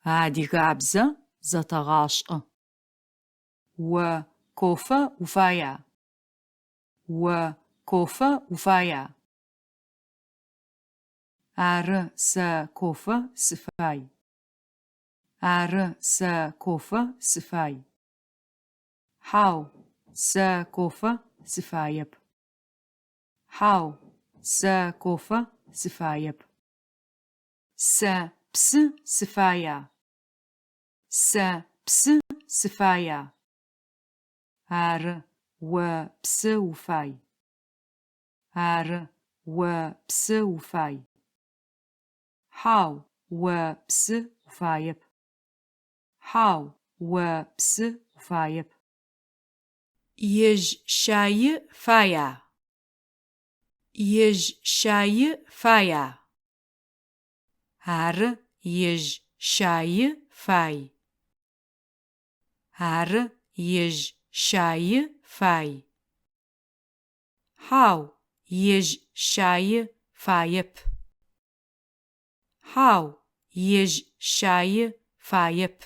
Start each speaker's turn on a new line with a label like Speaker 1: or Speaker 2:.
Speaker 1: Адыгабзэ зэтэгъашӏэ. О кофе уфая? О кофе уфая? Ары, сэ кофе сыфай. Ары, сэ кофе сыфай. Хьау, сэ кофе сыфаеп. Хьау, сэ кофе сыфаеп. Сэ псы сыфая? Сэ псы сыфая? Ары, о псы уфай. Ары, о псы уфай. Хьау, о псы уфаеп. Хьау, о псы уфаеп. Ежь щаи фая? Ежь щаи фая? Ары, ежь щаи фай. Ары, ежь щаи фай. Хьау, ежь щаи фаеп. Хьау, ежь щаи фаеп.